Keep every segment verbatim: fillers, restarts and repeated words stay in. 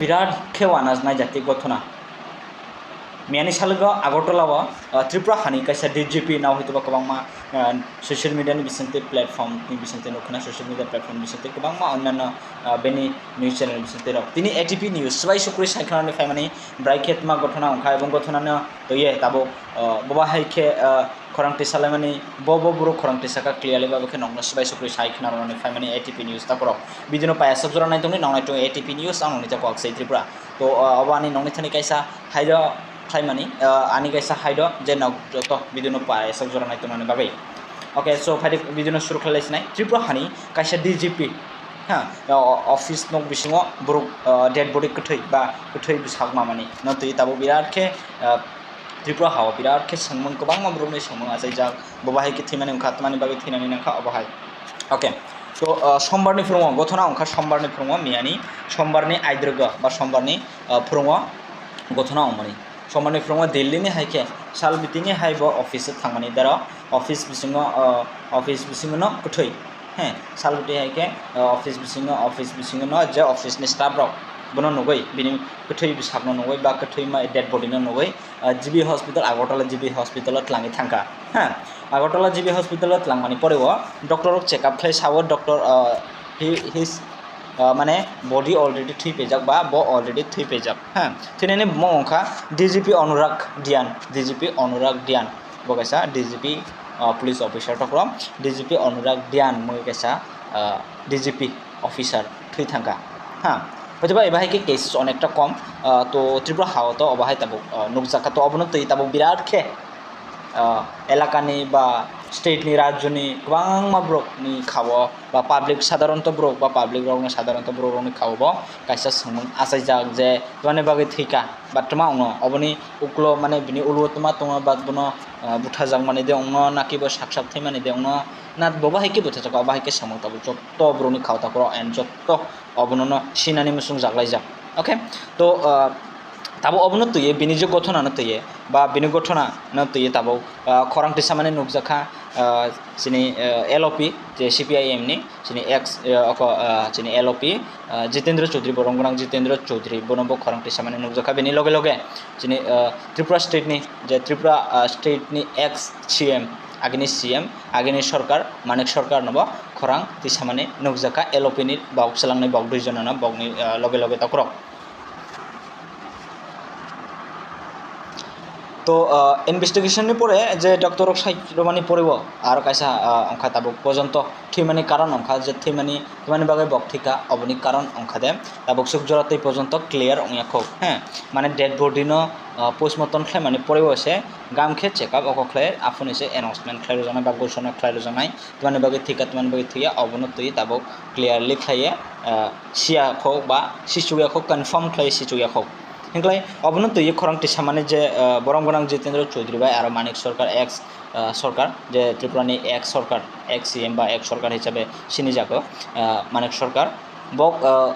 Birat khe uanajnai jati gothona. Miyani salgo Agartala o, ah, Tripura hani kaisa D G P nao hwitwba kwbangma, ah, social media ni bisingtwi platform ni bisingtwi nukhuna, social media platform ni bisingtwi kwbangma onnanno, ah, bini news channel ni bisingtwi rok. Tini A T P news swbai sukrwi saikhanani phaimani bwrai khe tma gothona wngkha ebong gothonano twiwi tabuk, ah, boba hai khe, ah, khorang tisa laimani, bo, bo borok khorang tisa kha clearly babo khe nokno swbai sukrwi sai khna rwnani phaimani A T P news takhorok. Video no payasok jora nai tongni nong nai tong A T P news ang nongni jako Aksai Tripura. To, ah, obo ani nongni thani kaisa haido khlaimani, ah, ani kaisa haido je nok joto video no payasok jora nai tongmani bagwi. Okay, so phaidi video no suru khlai sinai Tripura hani kaisa D G P, ha, o-, office nok bisingo borok, ah, dead body kwthwi ba kwthwi bwsak mamani no twi tabuk birat khe, ah, Tripura hao birat khe swngmung, kwbangma borokni swngmung achaijak, bo bahai khe thwimani wngkha, tamani bagwi thwinani nangkha obo hai. Okay, to, ah, sombarni phwrwngo gothona wngkha, sombarni phwrwngo miyani, sombarni aidrogo ba sombarni, ah, phwrwngo gothona wngmani. Sombarni phwrwngo Delhi ni hai khe sal bitini hai bo office o thangmani daro, office bisingo, ah, office bisingo no kwthwi. He, salbwtwi hai khe, uh, office bisingo, office bisingo no je office ni staff rok bono nugwi, bini kwthwi bwsakno nugwi ba kwthwi ma dead body no nugwi, uh, G B hospital, Agartala G B hospital o twlangwi thangkha. Ha, Agartala G B hospital o twlangmani pore o doctor rok check up khlai sao, doctor, uh, he, his, uh, mane body already thwi paijak ba bo already thwi paijak. Ha, thwinani bumung wngkha D G P Anurag Dhyan, D G P Anurag Dhyan. Bo kaisa D G P, ah, police officer tokro, D G P Anurag Dhyan mui kaisa, ah, D G P officer thwi thangkha. Ha, hoiba bahai khe cases onekta kom, ah, to Tripura hao to obo hai tabuk, ah, nukjakha, to obono twi tabuk birat khe, ah, elakani ba state ni, rajyoni kwbangma borokni khao ba public, sadharanto borok ba public rokni, sadharanto borok rokni khao bo kaisa swngmung achaijak je tamani bagwi thwikha. Ba twma wngno, oboni ukulo mane bini uluo twma tongo, ba bono, ah, buthajakmani de wngno, na kibo sak sak thaimani de wngno, na bo bahai khe buthajago, bahai khe samung tabuk jotto borokni khao takhoro and jotto obono no sinani muchung jaklaijak. Okay, to, ah, tabuk obono twiwi bini je gothona no twiwi ba bini gothona no twiwi tabuk, ah, khorang tisamani nukjakha, ah, chini, ah, L O P je C P I M ni. Chini ex, eh, oko, eh, chini L O P, eh, Jitendra Chaudhary, borok gwnang Jitendra Chaudhary, bono bo khorang tisamani nukjakha. Bini loge loge chini, eh, Tripura state ni, je Tripura, eh, state ni ex C M, agini C M, agini sorkar, Manik Sarkar no bo khorang tisamani nukjakha, L O P ni bok swlangnai bok dui jona no bokni, eh, loge loge takhorok. To, ah, investigation ni pore je doctor rok sai romani pore bo aro kaisa, ah, wngkha tabuk pojonto thwimani karon wngkha je thwimani, thwimani bagwi bok thwikha oboni karon wngkha de tabuk suk jora tei pojonto clear wngya kho, he, mane dead body no, ah, postmortem khlaimani pore bo se gam khe check up oko khlai aphuru se announcement khlai rwjaknai ba ghoshona khlai rwjaknai. Tamani bagwi thwikha, tamani bagwi thwikha, obono twi tabuk clearly khlaiwi, ah, siya kho ba sichukya kho, confirm khlai sichukya kho. Hinklai obono twi khorang tisamani je, ah, borom gwnang Jitendra Chaudhary bai aro Manik Sarkar ex, ah, Sarkar, je Tripura ni ex Sarkar, ex C M ba ex Sarkar hisabe sinijago, ah, Manik Sarkar. Bok, ah,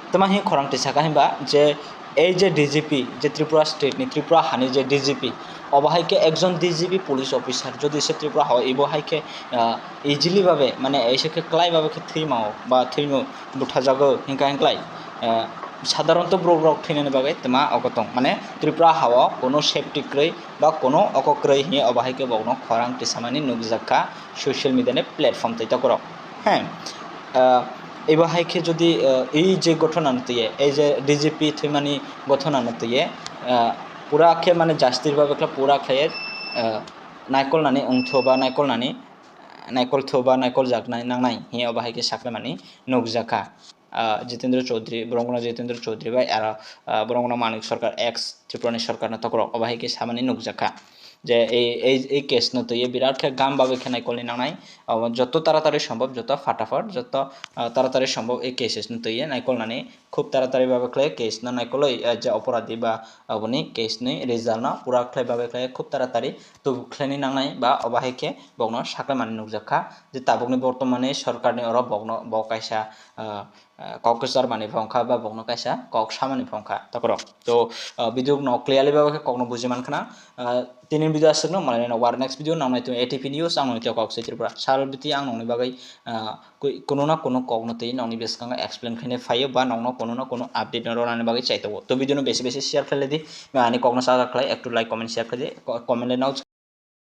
Tama hi khorang tisa kha hinba je ei je D G P, je Tripura state ni, Tripura hani je D G P, obo hai khe ekjon D G P police officer, jodi se Tripura hao, ibo hai khe, ah, easily babe, mane, eise khe klai babe khe thwimao ba thwimo buthajago hinka hinklai, ah, sadharanto borok rok thwinani bagwi tama ogo tong, mane, Tripura hao kono safety kwrwi ba kono oko kwrwi hinwi obo hai khe bokno khorang tisamani nukjakha social media ni platform tei tokorok. He, ah, ebo hai khe jodi, ah, ei je gothona no twiye, ei je D G P thwimani gothona no twiye, ah, pura khe mane jastir babe khe pura khe, ah, naikolnani wngtho ba naikolnani, naikoltho ba naikoljaknai nangnai hinwi obo hai khe sakhlaimani nukjakha. Ah, Jitendra Chaudhary, borok no Jitendra Chaudhary bai aro, ah, borok no Manik Sarkar, ex Tripura ni Sarkar no tokorok obo hai khe samani nukjakha. Je ei, ei, ei case no twiwi birat khe gam bagwi khe naikolni nangnai. Abo joto taratari sombhob, joto fatafat, joto, ah, taratari sombhob ei cases no twiwi naikolnani khub taratari bagwi khlai case no naikolwi, ah, je oporadhi ba aboni case ni result no pura khlai bagwi khlai khub taratari tubuk khlaini nangnai ba obo hai khe bokno saklaimani nukjakha. Je tabukni bortomani sorkarni oro bokno, bo kaisa, ah, ah, kok kwchar manwi phongkha ba bokno kaisa kok samani phongkha takorok. To, ah, video no clearly ba khe kokno buji mankha na. Ah, tini video aswkno malai no war next video nang nai tong A T P news ang nang tong kok se Tripura sal biti ang nongni bagwi, ah, kui-, kuno na kuno kokno twi nongni bwskango explain khainai phaio ba nongno kuno na kuno update no rwnani bagwi chaitogo. To video no besi besi share khlai di, ani kokno saga khlai ektu like comment share khlai di, ko-, comment le nao